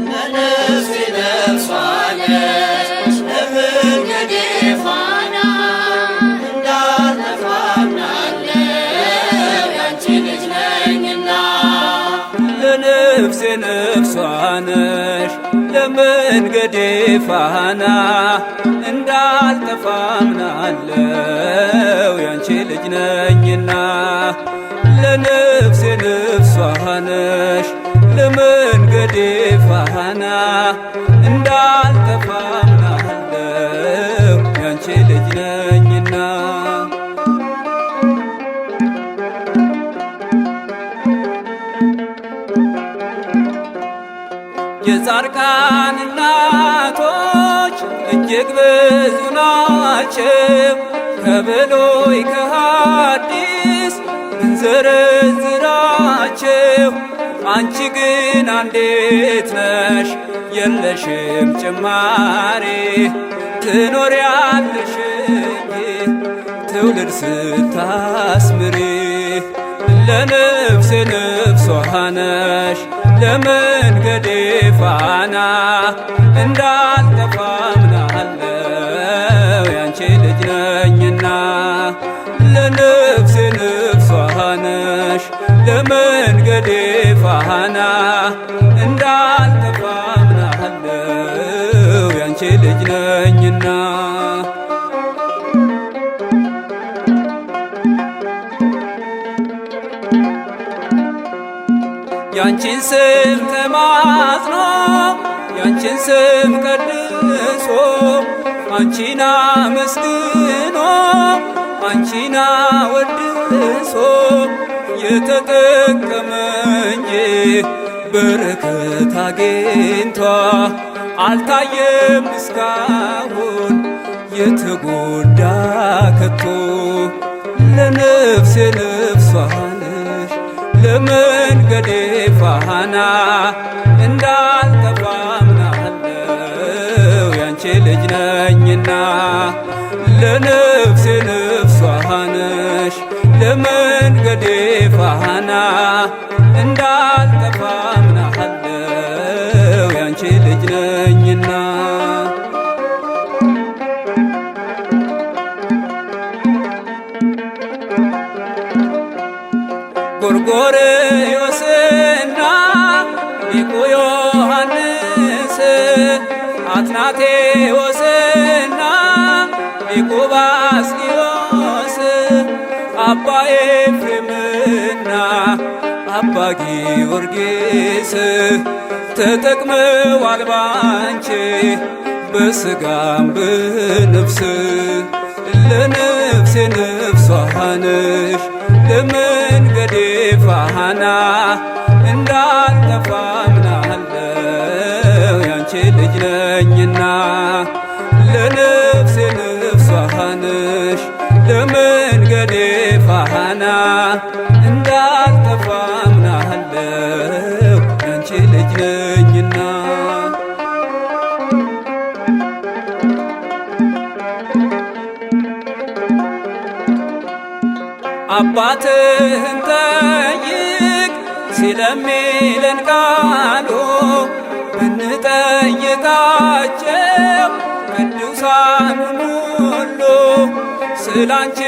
ለነፍሴ ነፍሷ ነሽ ለመንገዴ ፋና እንዳልጠፋ አምናለሁ ያንቺ ልጅ ነኝና። ለነፍሴ ነፍሷ ነሽ ለመንገዴ ፋና እንዳልጠፋ አምናለሁ ያንቺ ልጅ ነኝና። ለነፍሴ ነፍሷ ነሽ ለመንገዴ ፋና እንዳልጠፋ አምናለሁ ያንቺ ልጅ ነኝና። የጻድቃን እናቶች እጅግ ብዙ ናቸው፣ ከብሉይ ከሐዲስ ብንዘረዝራቸው፣ አንቺ ግን አንዲት ነሽ የለሽም ጭማሪ፣ ትኖሪያለሽ እንጂ ትውልድ ስታስምሪ። ለነፍሴ ነፍሷ ነሽ ለመንገዴ ፋና እንዳልጠፋ አምናለሁ ያንቺ ልጅ ነኝና። ለነፍሴ ነፍሷ ነሽ ለመንገዴ ፋና እንዳልጠፋ አምናለሁ ያንቺ ልጅ ነኝና። ያንቺን ስም ተማጽኖ ያንቺን ስም ቀድሶ አንቺና መስግኖ አንቺና ወድሶ የተጠቀመ እንጂ በረከት አግኝቷ አልታየም እስካሁን የተጎዳ ከቶ። ለነፍሴ ነፍሷ ነሽ ለመንገዴ ፋና እንዳልጠፋ አምናለሁ ያንቺ ልጅ ነኝና። ለነፍሴ ነፍሷ ነሽ ለመንገዴ ፋና እንዳልጠፋ አምናለሁ ያንቺ ልጅ ነኝና። ጎርጎርዮስና ሊቁ ዮሐንስ አትናቴዎስና ሊቁ ባስልዮስ አባ ኤፍሬምና አባ ጊዮርጊስ ተጠቅመዋል ባንቺ በስጋም በነፍስ። ለነፍሴ ነፍሷ ነሽ ለመንገዴ ፋና እንዳልጠፋ አምናለሁ ያንቺ ልጅ ነኝና። ለነፍሴ ነፍሷ ነሽ ለመንገዴ ፋና እንዳልጠፋ አምናለሁ ያንቺ ልጅ ነኝና። አባትህን ጠይቅ ስለሚለን ቃሉ ብንጠይቃቸው ቅዱሳኑን ሁሉ ስላንቺ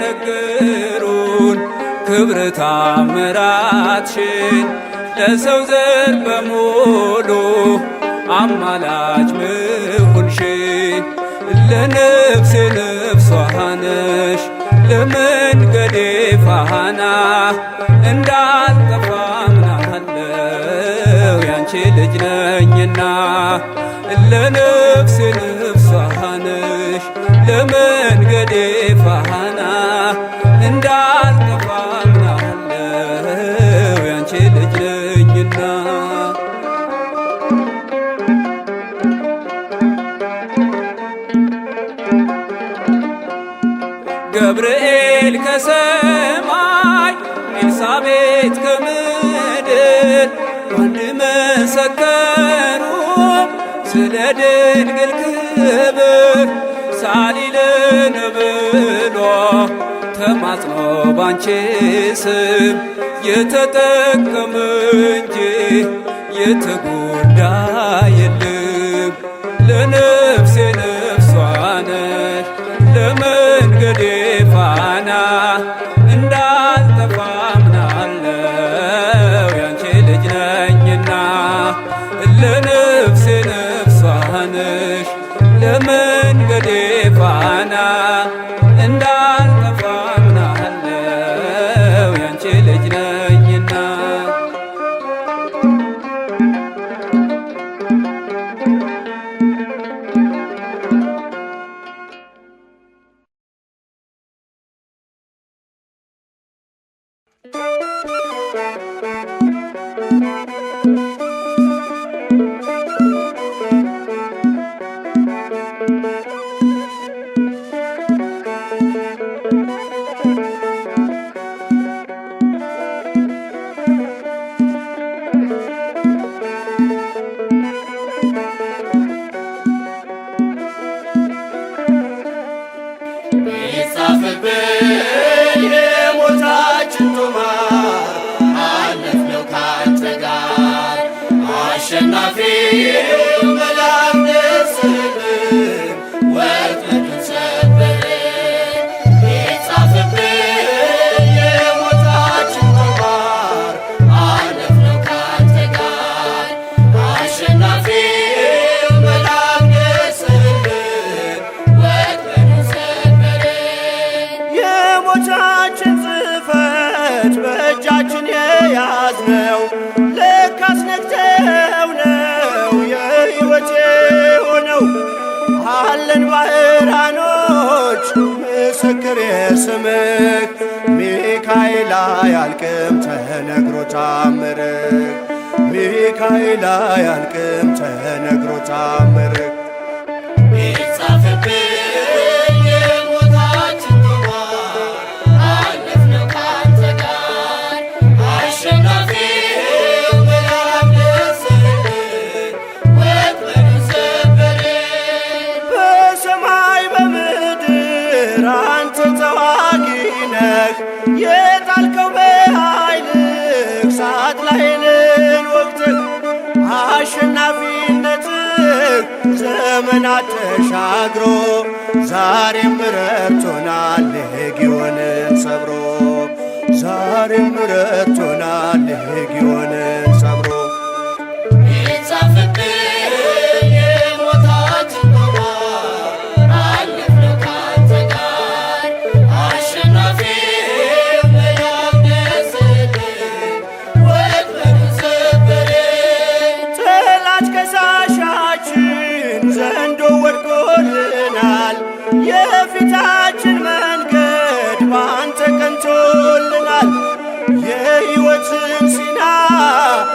ነገሩን ክብር ታምራትሽን ለሰው ዘር በሙሉ አማላጅ ምሁንሽን። ለነፍሴ ነፍሷ ነሽ ለመንገዴ ፋና እንዳልጠፋ አምናለሁ ያንቺ ልጅ ነኝና። ለነፍሴ ነፍሷ ነሽ ለመንገዴ ፋና እንዳልጠፋ አምናለሁ ያንቺ ልጅ ነኝና። ገብርኤል ከሰማይ ኤልሳቤጥ ከምድር አንድ መሰከሩ። ስለ ድንግል ክብር ሳሊልን ብሎ ተማጽኖ ባንቺ ስም የተጠቀመ እንጂ የተጎዳ የለም። ለነፍሴ ነፍሷ ነሽ ለመንገዴ ፋና እንዳልጠፋ አምናለው ያንቺ ልጅ ነኝና። ለነፍሴ ነፍሷ ነሽ ለመንገዴ ፋና እንዳልጠፋ አምናለው ያንቺ ልጅ ነኝና። ቢጻፍብን የሞታችን ጦማር አለፍነው ካንተ ጋር አሸናፊው መልአክ ደረሰልን፣ ወጥመዱን ሰበርን። ቢጻፍብን የሞታችን ጦማር አለፍነው ካንተ ጋር አሸናፊው መልአክ ደረሰልን፣ ወጥመዱን ሰበርን። የሞታችን ጽሕፈት በእጃችን የያዝነው ለካስ ነግተው ነው የሕይወት የሆነው። አለን ባህራኖች ምስክር የስምህ ሚካኤል አያልቅም ተነግሮ ታምርህ፣ ሚካኤል አያልቅም ተነግሮ ታምርህ። ቢጻፍብን የሞታችን ጦማር አለፍነው ካንተ ጋር አሸናፊው መልአክ ደረሰልን፣ ወጥመዱን ሰበርን። በሰማይ በምድር አንተ ተዋጊ ነህ፣ የጣልከው በኃይልህ ሳጥናኤልን ወግተህ። አሸናፊነትህ ዘመናት ተሻግሮ ዛሬም ረድቶናል ሌጊዮንን ሰብሮ፣ ዛሬም ረድቶናል ሌጊዮንን ሰብሮ። ቢጻፍብን የሞታችን ጦማር አለፍነው ካንተ ጋር አሸናፊው መልአክ ደረሰልን፣ ወጥመዱን ሰበርን። ጠላት ከሳሻችን ዘንዶ ወድቆልናል። የፊታችን መንገድ በአንተ ቀንቶልናል። የሕይወትን ሲና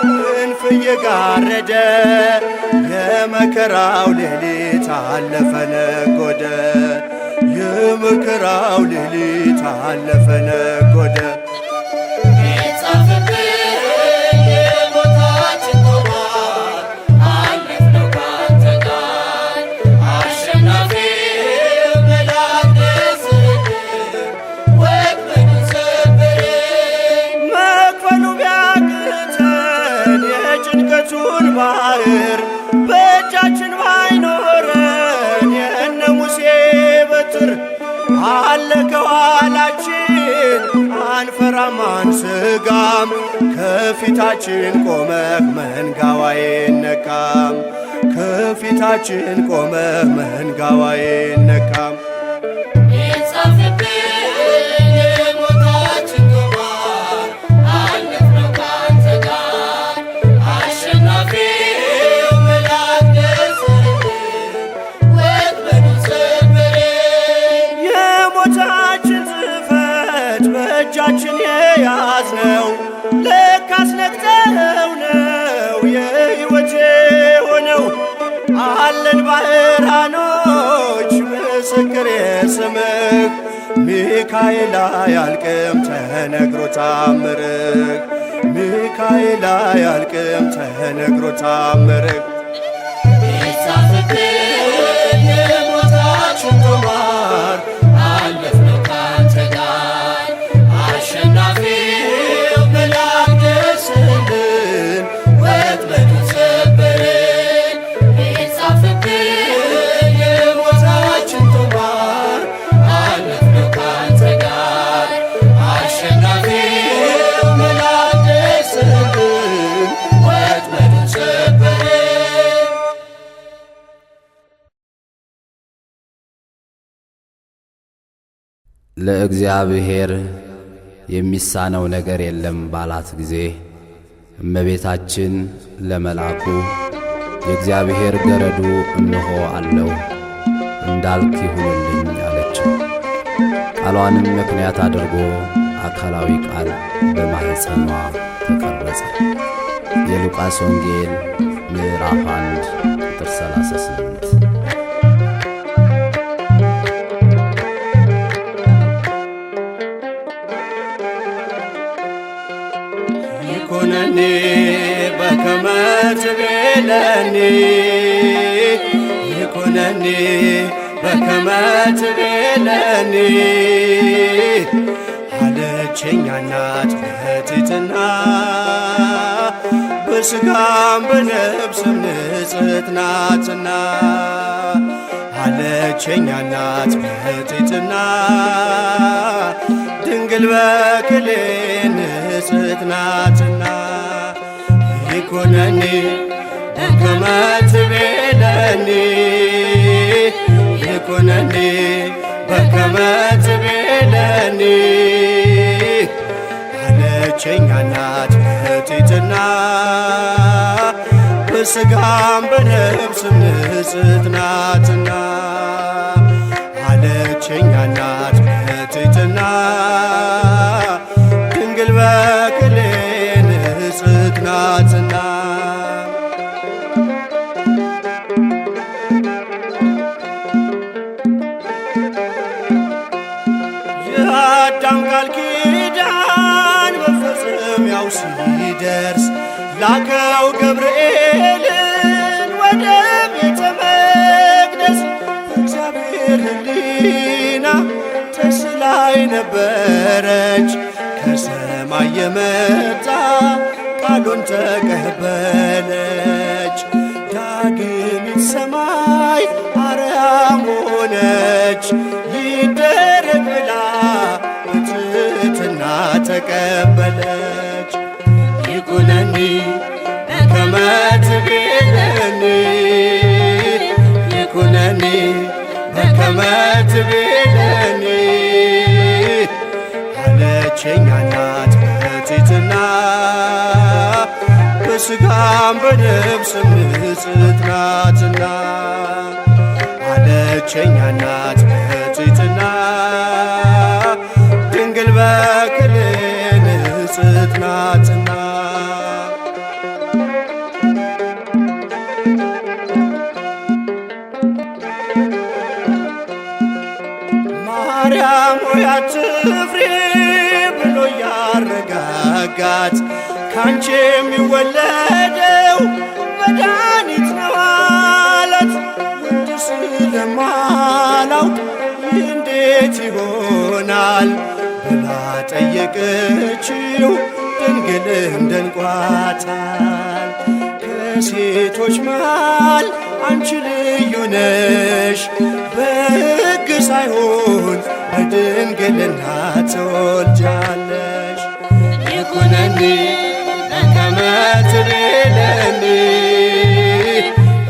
ክንፍ እየጋረደ የመከራው ሌሊት አለፈ ነጎደ፣ የመከራው ሌሊት አለፈ ነጎደ። ቢጻፍብን የሞታችን ጦማር አለፍነው ካንተ ጋር አሸናፊው መልአክ ደረሰልን፣ ወጥመዱን ሰበርን። መክፈሉ ቢያቅተን የጭንቀቱን ባህር በእጃችን ባይኖረን የነ ሙሴ በትር አለ ከኋላችን አንፈራም አንስጋም። ከፊታችን ቆመህ መንጋው አይነካም፣ ከፊታችን ቆመህ መንጋው አይነካም። ቢጻፍብን የሞታችን ጦማር አለፍነው ካንተ ጋር አሸናፊው መልአክ ደረሰልን፣ ወጥመዱን ሰበርን። የሞታችን ጽሕፈት በእጃችን የያዝነው ለካስ ነግተው ነው የሕይወት የሆነው። አለን ባህራኖች ምስክር የስምህ ሚካኤል አያልቅም ተነግሮ ታምርህ፣ ሚካኤል አያልቅም ተነግሮ ታምርህ። ቢጻፍብን ለእግዚአብሔር የሚሳነው ነገር የለም ባላት ጊዜ እመቤታችን ለመልአኩ የእግዚአብሔር ገረዱ እነሆ አለው እንዳልክ ይሁንልኝ አለችው። ቃሏንም ምክንያት አድርጎ አካላዊ ቃል በማኅፀኗ ተቀረጸ። የሉቃስ ወንጌል ምዕራፍ 1 ቁጥር 38። ይኩነኒ በከመ ትቤለኒ ይኩነኒ በከመ ትቤለኒ አለችኝ እናት በትሕትና በሥጋም በነፍስም ንጽሕት ናትና አለችኝ እናት በትሕትና ድንግል በክሌ ንጽሕት ናትና ይኩነኒ በከመ ትቤለኒ ይኩነኒ በከመ ትቤለኒ አለችኝ እናት በትሕትና በሥጋም በነፍስም ንጽሕት ናትና አለችኝ እናት በትሕትና ድንግል በክሌ ንጽሕት ናትና። የአዳም ቃል ኪዳን መፈጸሚያው ሲደርስ ላከው ገብርኤልን ወደ ቤተ መቅደስ። እግዚአብሔር ሕሊና ተስላይ ነበረች ከሰማይ የመጣ ቃሉን ተቀበለች። ዳግሚት ሰማይ አርያም ሆነች ይደረግ ብላ በትሕትና ተቀበለች። ይኩነኒ በከመ ትቤለኒ ይኩነኒ በከመ ትቤለኒ አለችኝ እናት በትሕትና በሥጋም በነፍስም ንጽሕት ናትና አለችኝ እናት በትሕትና ድንግል በክሌ ንጽሕት ናትና። ማርያም ሆይ አትፍሪ ብሎ ያረጋጋት ካንቺ የሚወለደው መድኃኒት ነው አላት። ወንድ ስለማላውቅ ይህ እንዴት ይሆናል ብላ ጠየቀችው። ድንግልም ደንቋታል። ከሴቶች መሃል አንቺ ልዩ ነሽ፣ በሕግ ሳይሆን በድንግልና ትወልጃለሽ። ይኩነኒ በከመ ትቤለኒ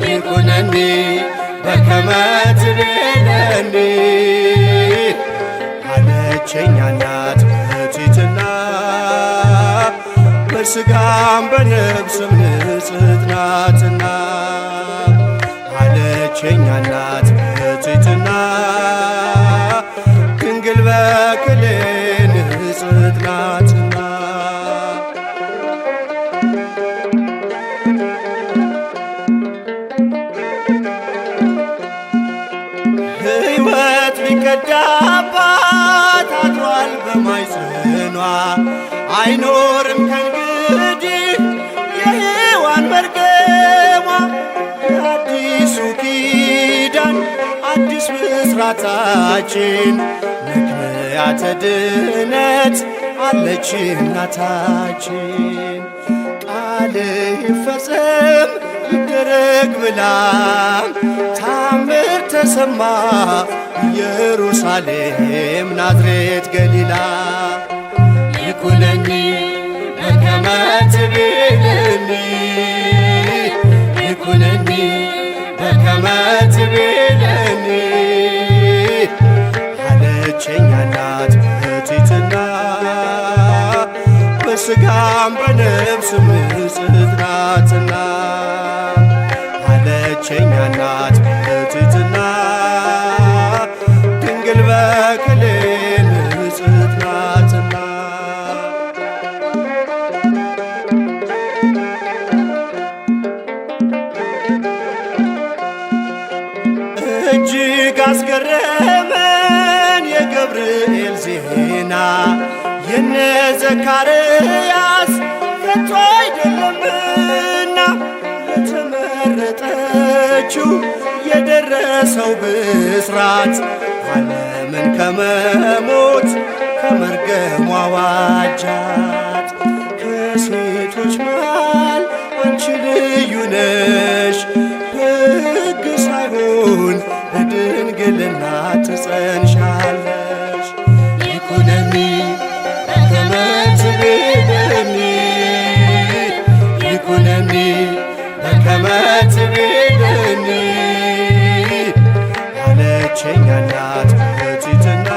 ይኩነኒ በከመ ትቤለኒ አለችኝ እናት በትሕትና በሥጋም በነፍስም ንጽሕት ናትና አለችኝ እናት በትሕትና ድንግል በክሌ ንጽሕት ናትና። ሕይወት ሊቀዳባት አድሯል በማይጽኗ አይኖርም ከእንግዲህ የሔዋን መርገሟ። የአዲሱ ኪዳን አዲስ ምስራታችን ምክንያተ ድነት አለች እናታችን። ቃል ይፈጸም ይደረግ ብላ ታምር ተሰማ ኢየሩሳሌም ናዝሬት ገሊላ። ይኩነኒ በከመ ትቤለኒ ይኩነኒ በከመ ትቤለኒ አለችኝ እናት በሥጋም በነፍስም ንጽሕት ናትና አለችኝ እናት በትሕትና ድንግል በክሌ ንጽሕት ናትና። እጅግ አስገረመን የገብርኤል ዜና የነ ዘካርያስ ከቶ አይደለምና ለተመረጠችው የደረሰው ብስራት ዓለምን ከመሞት ከመርገሟ ዋጃት። ከሴቶች መሃል አንቺ ልዩ ነሽ፣ በሕግ ሳይሆን በድንግልና ትጸንሻለሽ። ይኩነኒ በከመ ትቤለኒ፣ ይኩነኒ በከመ ትቤለኒ አለችኝ እናት በትሕትና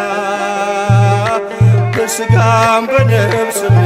በሥጋም በነፍስም